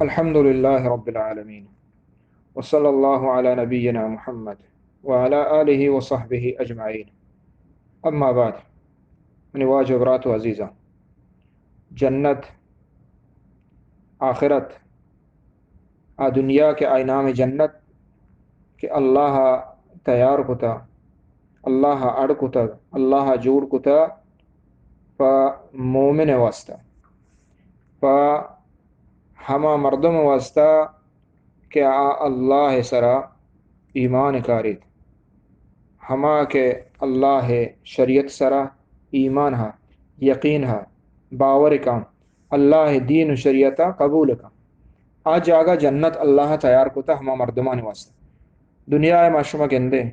الحمد لله رب العالمين، وصلى الله على نبينا محمد وعلى آله وصحبه أجمعين. أما بعد، منی واجہ و برات و عزیزاں، جنت، آخرت، آ دنیا کہ آئی نام جنت کہ اللہ ءَ تیار کتا، اللہ ءَ اڈ کتگ، اللہ ءَ جوڑ کتا پہ مومن ءِ واسطہ، پہ ہما مردم ءِ واسطہ کہ آ اللہ ءِ سرا ایمان کاریت، ہما کہ اللہ ءِ شریعت سرا ایمان ہا، یقین ہا، باور کن، اللہ ءِ دین و شریعت ءَ قبول کن۔ آ جاگہ جنت اللہ ءَ تیار کتا ہما مردمانی واسطہ۔ دنیا ءَ ما شما گندیں،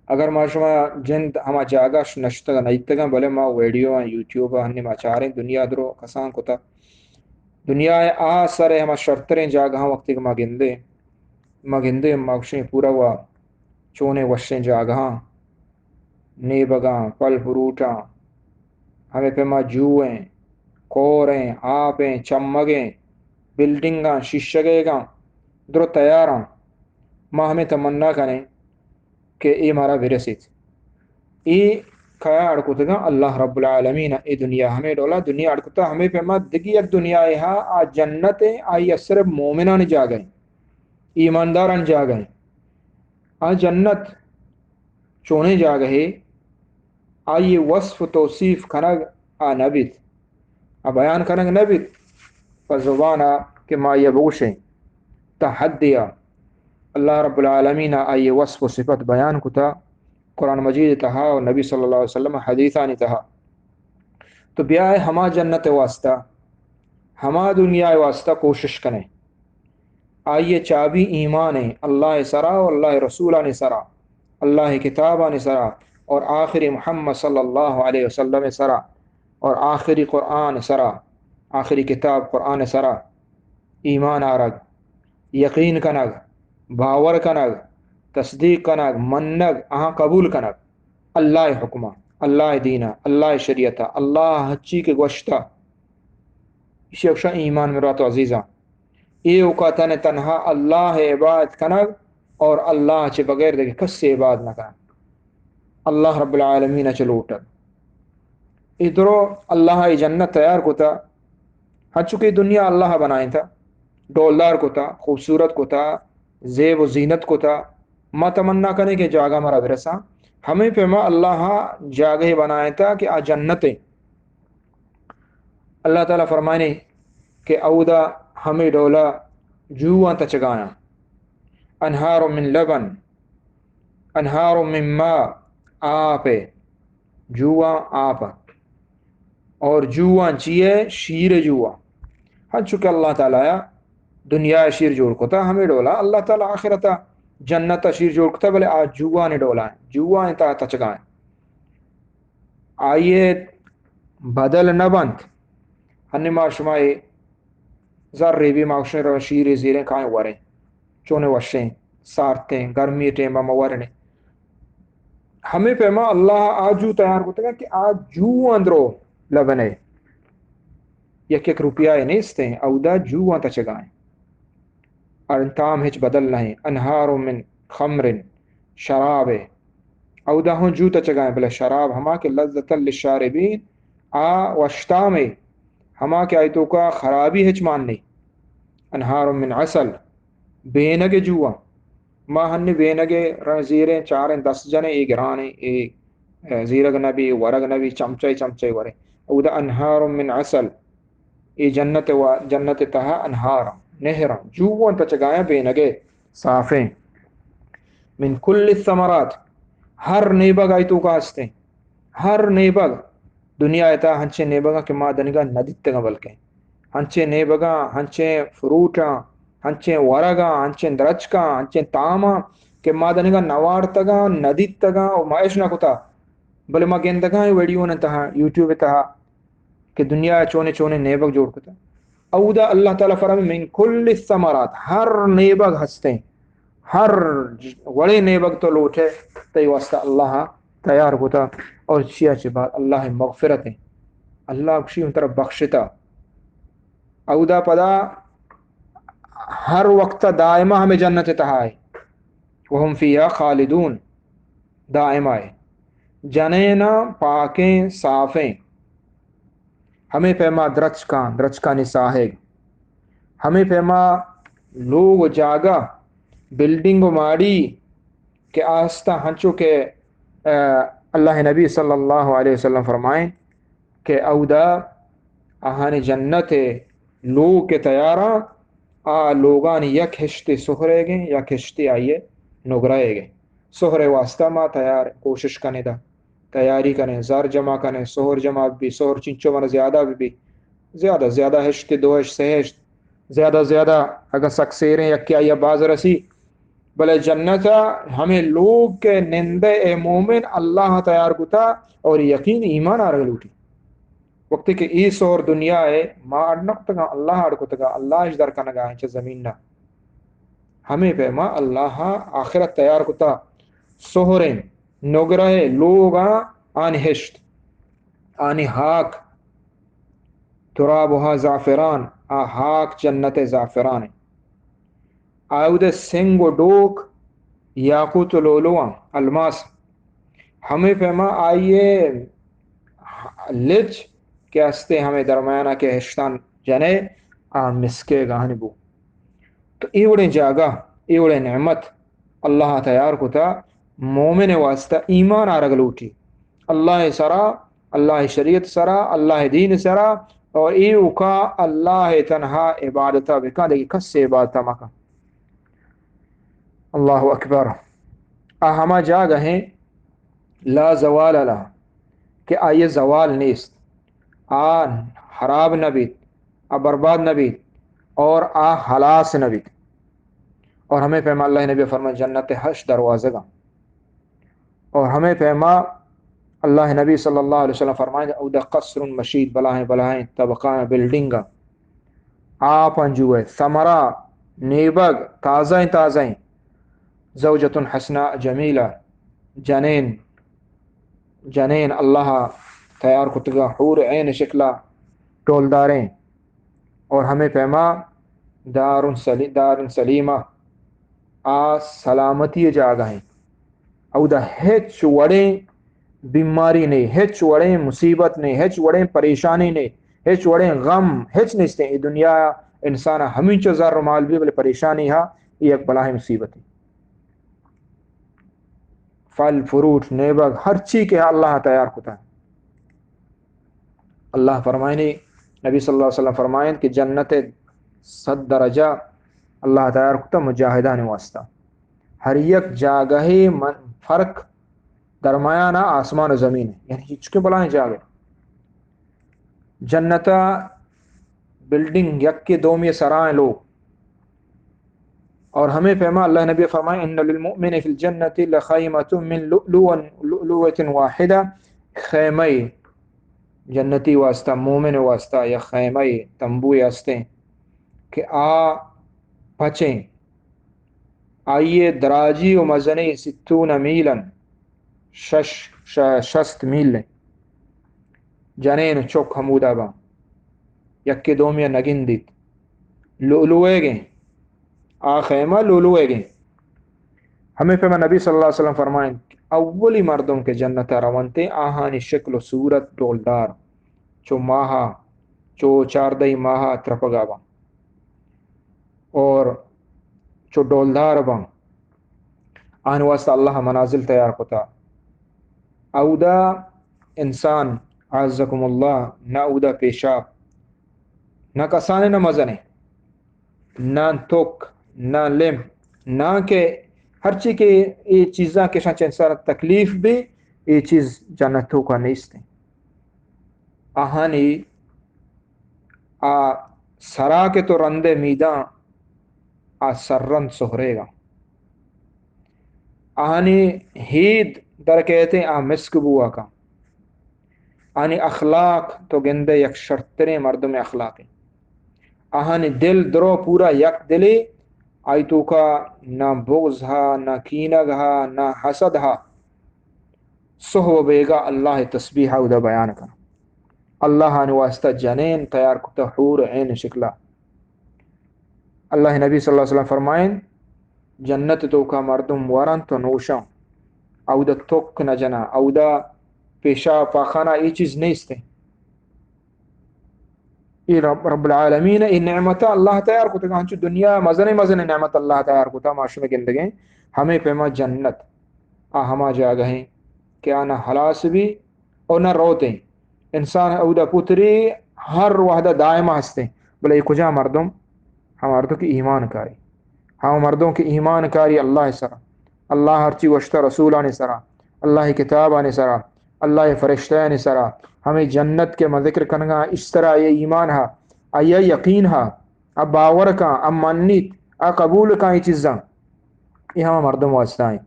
اگر ما شما جند ہما جاگہ ش-، نشتگ نہ دیتگاں، بلے ما ویڈیو آں، یوٹیوب آں، ہنی ما چاریں، دنیا درو کسان کتا۔ دنیا ءِ آ سر ءِ ہما شرتریں جاگہاں وقتی کہ ما گندیں، ما گندیں، ما گوشیں پورا وا چونیں وشیں جاگہاں، نیبگاں، پل فروٹاں، ہمے پیما جوئیں، کوریں، آپیں، چمگیں، بلڈنگاں، شیشگیگاں، درو تیاراں۔ ما ہمے تمنا کنیں کہ اے مارا برسیت۔ اے کیا اڑ کتگاں؟ اللہ رب العالمین ءَ اے دنیا ہمے ڈولا دنیا اڑ کتا، ہمے پیما دگی یک دنیائے ہا، آ جنت ءَ، آئی ءَ صرف مومنانی جاگہ ایں، ایماندارانی جاگہ ایں۔ آ جنت چونیں جاگہے، آئی ءِ وصف و توصیف کنگ آ نہ بیت، آ بیان کنگ نہ بیت پہ زبان ءَ کہ ما آئی ءَ بگوشیں۔ تا حدے ءَ اللہ رب العالمین ءَ آئی ءِ وصف و صفت بیان کتا قرآن مجید ءِ تہا و نبی صلی اللہ علیہ وسلم ءِ حدیثانی تہا۔ تو بیائے ہما جنت ءِ واسطہ، ہما دنیا ءِ واسطہ کوشش کنیں۔ آئی ءِ چابی ایمان ایں، اللہ ءِ سرا و اللہ ءِ رسولانی سرا، اللہ ءِ کتابانی سرا اور آخری محمد صلی اللہ علیہ وسلم ءِ سرا اور آخری قرآن ءِ سرا، آخری کتاب قرآن ءِ سرا ایمان آرگ، یقین کنگ، باور کنگ، تصدیق کنگ، منگ، آہاں قبول کنگ۔ اللہ ءِ حکماں، اللہ ءِ دیناں، اللہ ءِ شریعتاں، اللہ ہچی کہ گوشتا، ایشی ءَ گوشاں ایمان، برات و عزیزاں۔ اے اوقاتاں تنہا اللہ ءِ عبادت کنگ اور اللہ چہ بغیر دگہ کسے عبادت نہ کنگ۔ اللہ رب العالمین ءَ چہ لوٹگ۔ اے درو اللہ ءَ اے جنت تیار کتا، ہنچو کہ دنیا اللہ ءَ بنائینتا، ڈولدار کتا، خوبصورت کتا، زیب و زینت کتا۔ ما تمنا کنیں کہ جاگہ مارا برساں۔ ہمے پیما اللہ ءَ جاگہے بنائینتا کہ آ جنت ایں۔ اللہ تعالیٰ فرمائنی کہ اودا ہمے ڈولا جوواں تچگایاں۔ انہار من لبن، انہار من ماء، آپ ءِ جوواں، آپ ءِ۔ اور جوواں چی ءِ؟ شیر ءِ جوواں۔ ہنچو کہ اللہ تعالیٰ ءَ دنیا ءَ شیر جوڑ کتا، ہمے ڈولا اللہ تعالیٰ آخرت ءَ جنت ءَ شیر جوڑ کتا، بلے آ جووانی ڈولا ایں، جوواں تہا تچگا ایں۔ آئی ءِ بدل نہ بنت۔ ہنی ما شما اے زرے بی، ما گوشیں رو شیرے زیریں کائیں وریں، چونیں وشیں، سارتیں، گرمی ٹیم ما ورنے۔ ہمے پیما اللہ آ جو تیار کتگا کہ آ جو اندرو لبنے، یک یک روپیہ نیستیں، اودا جو تچگائیں۔ ان تام ہچ بدل نہ ایں۔ انہار من خمر، شراب ءِ۔ اودا ہوں جو تچگائیں، بلے شراب ہما کہ لذة للشاربین، آ وشتامے، ہما کہ آئی توکا خرابی ہچ مان نہ ایں۔ انہار من عسل، بینگ جوواں۔ ما ہنی بینگ رن زیریں، چاریں، دست جنیں، اے گرانیں، اے، اے، زیرگ نبی، ورگ نبی، چمچہ چمچہ وریں۔ اودا انہار من عسل، اے جنت وا-، جنت تہا انہاراں، نہراں، جوواں تچگایاں بینگے صافیں۔ من کل الثمرات، ہر نیبگ آئی توکا ہستیں، ہر نیبگ۔ دنیا ءِ تہا ہنچیں نیبگاں کہ ما دنیگا نہ دیتگاں، بلکیں ہنچیں نیبگاں، ہنچیں فروٹاں، ہنچیں ورگاں، ہنچیں درچکاں، ہنچیں تاماں کہ ما دنیگا نہ وارتگاں، نہ دیتگاں و ما اش نہ کتا، بلے ما گندگاں اے ویڈیو تہا، یوٹیوب تہا، کہ دنیا ءَ چونیں چونیں نیبگ جوڑ کتگ۔ اودا اللہ تعالیٰ فرمائے، من کل الثمرات، ہر نیبگ ہستیں، ہر وڑیں نیبگ تو لوٹے، تئی واسطہ اللہ تیار کتا۔ اور چیا چہ بعد اللہ مغفرت ہیں، اللہ گشی ہم ترا بخشتا۔ اودا پدا ہر وقت دائمہ ہمیں جنت تہا ہے۔ وهم فيها خالدون، دائمہ ہے۔ جنین پاکیں، صافیں، ہمیں پیما درچکاں، درچکانی ساہگ، ہمیں پیما لوگ و جاگہ، بلڈنگ و ماڑی کہ آستا ہنچو کہ، آ، اللہ نبی صلی اللہ علیہ وسلم فرمائیں کہ اودا آہانی جنت لوگ کہ تیاراں، آ لوگانی یک ہشتے سہرے گیں، یک ہشتے آئیے نگرائے گیں۔ سہرے واسطہ ما تیار کوشش کنے دا، تیاری کنے، زر جمع کنے، سہر جمع بی، سہر چنچو من زیادہ بی، زیادہ زیادہ ہشت، دو ہشت، سے ہشت، زیادہ زیادہ اگر سک سیریں یکی آئیا باز رسی، بلے جنت ء ہمیں لوگ کہ نندے اے مومن اللہ تیار کتا اور یقین ایمان آرگ لوٹی۔ وقتی کہ ای سور دنیا ہے ما اڈ نہ کتگا، اللہ اڈ کتگا، اللہ اش در کنگا ہے چہ زمین نہ۔ ہمیں پیما اللہ آخرت تیار کتا، سہریں نگرہ لوگاں آن ہشت، آنی ہاک ترابها زعفران، آ ہاک جنت زعفران۔ آئودہ سنگ و ڈوک یاقوت و لولواں، الماس، ہمیں پیما آئیے لج کہ استے ہمیں درمیانہ کہ ہشتان جنے آ مسکے گاہنی بو۔ تو اے وڑیں جاگہ، اے وڑیں نعمت اللہ تیار کتا مومن واسطہ ایمان آرگ لوٹی۔ اللہ سرا، اللہ شریعت سرا، اللہ دین سرا، اور اے اوکا اللہ تنہا عبادتا بکن، دیکھ کس عبادتا مکن۔ اللہ اکبر۔ آ ہما جاگہ ہیں لا زوال لها کہ آئی زوال نیست، آ خراب نہ بیت، آ برباد نہ بیت اور آ ہلاس نہ بیت۔ اور ہمیں پیما اللہ نبی فرمائے جنت ہشت دروازگاں۔ اور ہمیں پیما اللہ نبی صلی اللہ علیہ وسلم فرمائے اودا قصر مشید، بلاہیں بلاہیں طبقہ بلڈنگ، آپ انجوئے ثمرہ، نیبگ تازہ تازہ، زوجۃ حسناء جمیلہ، جنین، جنین اللہ تیار کتگا حور عین شکلا ڈولداریں۔ اور ہمیں پیما دار سلی-، دار سلیمہ، آ سلامتی جاگہ ہیں۔ اودا ہچ وڑیں بیماری نہیں، ہچ وڑیں مصیبت نہیں، ہچ وڑیں پریشانی نہیں، ہچ وڑیں غم، ہچ نیستیں۔ اے دنیا انسان ہمینچو زر و مال بھی بلے پریشانی ہا، یہ ایک بلاہیں مصیبت ہے۔ پھل، فروٹ، نیبگ، ہر چی کہ اللہ تیار کتا۔ اللہ فرمائنی، نبی صلی اللہ علیہ وسلم فرمائن کہ جنت صد درجہ اللہ تیار کتا مجاہدان واسطہ۔ ہر یک جاگہ من فرق درمیان آسمان و زمین ہے، یعنی ہچ کے بلائیں جاگہ۔ جنتا بلڈنگ یک کے دومی سرائیں لوگ۔ اور ہمیں پیما اللہ نبی فرمائے، ان للمؤمن فی الجنت لخیمۃ من لؤلؤۃ، لؤلؤۃ واحدہ، خیمہ جنتی واسطہ، مومن واسطہ یا خیمہ تمبوئے ہستیں کہ آ پچیں، آئیے دراجی و مزنی ستون میلن، شش، ش-، شست میل انت۔ جنین و چک ہمودا باں، یکے دومی ء نگندیت۔ لؤلؤیگیں، آ خیمہ لؤلؤیگیں۔ ہمے پیما نبی صلی اللہ علیہ وسلم فرمائنت کہ اولی مردم کہ جنت ء رونت، آہانی شکل و صورت ڈولدار، چو ماہا، چو چاردہی ماہا ترپگا باں۔ اور چو ڈولدار باں، آہانی واسطہ اللہ منازل تیار کتا۔ اودا انسان، اعزکم اللہ، نہ اودا پیشاب، نہ کسانے نہ مزنے، نہ توک، نہ لم، نہ کہ ہرچی کہ اے چیزاں کہ شان چہ انسان تکلیف بی، اے چیز جنت توکا نیست۔ آہانی آ سرا کہ تو رندے میداں، آ سر رند سہریگاں۔ آہانی ہید در کیتیں، آ مسک بوا کن۔ آہانی اخلاق تو گندے یک شرتریں مردم اخلاقی۔ آہانی دل درو پورا یک دلی، آئی توکا نہ بغض ہا، نہ کینگ ہا، نہ حسد ہا۔ سہو بیگا اللہ تسبیح اودا بیان کن۔ اللہ آنی واسطہ جنین تیار کتا حور عین شکلا۔ اللہ نبی صلی اللہ علیہ وسلم فرمائیں، جنت توکا مردم ورن تو نوشاں، اودا تک نہ جنا، اودا پیشاب پاخانہ اے چیز نیست۔ اے رب، رب العالمین اے نعمت اللہ تیار کتگا، ہنچو دنیا مزن مزن نعمت اللہ تیار کتا، ما شما گندگیں ہمیں پیما جنت، آ ہما جاگہ ہیں کہ آ نہ ہلاس بھی اور نہ روتے ہیں۔ انسان اودا پتری ہر وحدہ دائمہ ہستے، بلے اے کجا مردم؟ ہما مردم کہ ایمان کاری، ہما مردم کہ ایمان کاری اللہ سرا، اللہ ہرچی وشتہ رسولانی سرا، اللہ کتابانی سرا، اللہ فرشتہانی سرا، ہمیں جنت کہ ما ذکر کنگا، اس طرح یہ ایمان ہا، آیا یقین ہا، اب باور کا، اب منیت، اب قبول کا یہ چیزاں۔ اے ہما مردم واسطہ ہیں،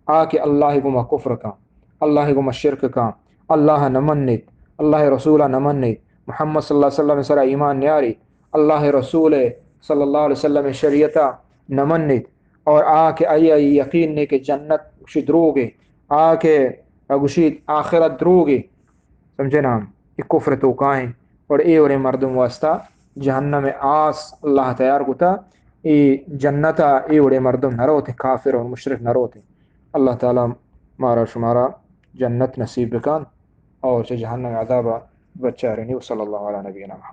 آ کہ اللہ گوما کفر کن، اللہ گوما شرک کن، اللہ نہ منیت، اللہ رسول نہ منیت، محمد صلی اللہ علیہ وسلم سرا ایمان نیاری، اللہ رسول صلی اللہ علیہ وسلم شریعت نہ منیت، اور آ کہ آئی، آئی یقین نے کہ جنت گوشی دروگے، آ کہ گوشی آخرت دروگے، سمجھے نا؟ اے کفر توکا ہیں۔ اور اے وڑیں مردم واسطہ جہنم آس اللہ تیار کتا، اے جنتا اے وڑیں مردم نہ روتے، کافر اور مشرک نہ روتے۔ اللہ تعالی مارا شمارا جنت نصیب بکن اور چہ جہنم عذابا بچارنی۔ وصلی اللہ علی نبینا محمد۔